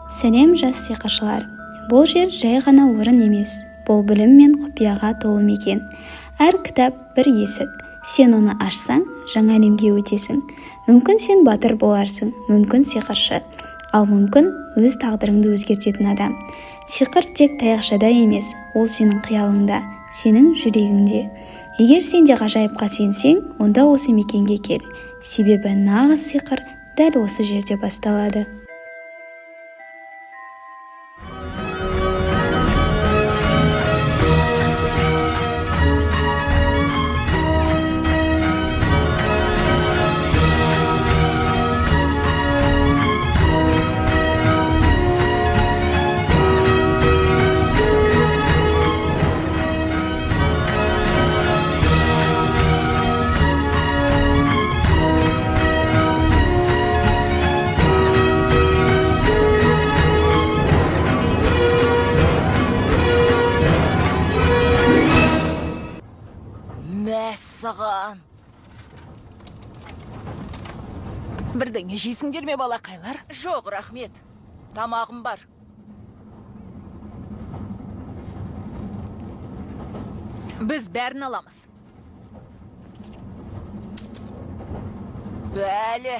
Сәлем, жас сиқыршылар! Бұл жер жай ғана орын емес, бұл білім мен құпияға толы мекен. Әр кітап бір есік. Сен оны ашсаң, жаңа әлемге өтесің. Мүмкін, сен батыр боларсың, мүмкін, сиқыршы, ал мүмкін, өз тағдырыңды өзгертетін адам. Сиқыр тек таяқшада емес, ол сенің қиялыңда, сенің жүрегіңде. Егер сен де ғажайыпқа сенсең, онда осы мекенге кел, себебі нағыз сиқыр дәл осы жерде басталады. Мәссаған! Бірдеңе жейсіңдер ме, балақайлар? Жоқ, рахмет. Тамағым бар. Біз бәрін аламыз. Бәле.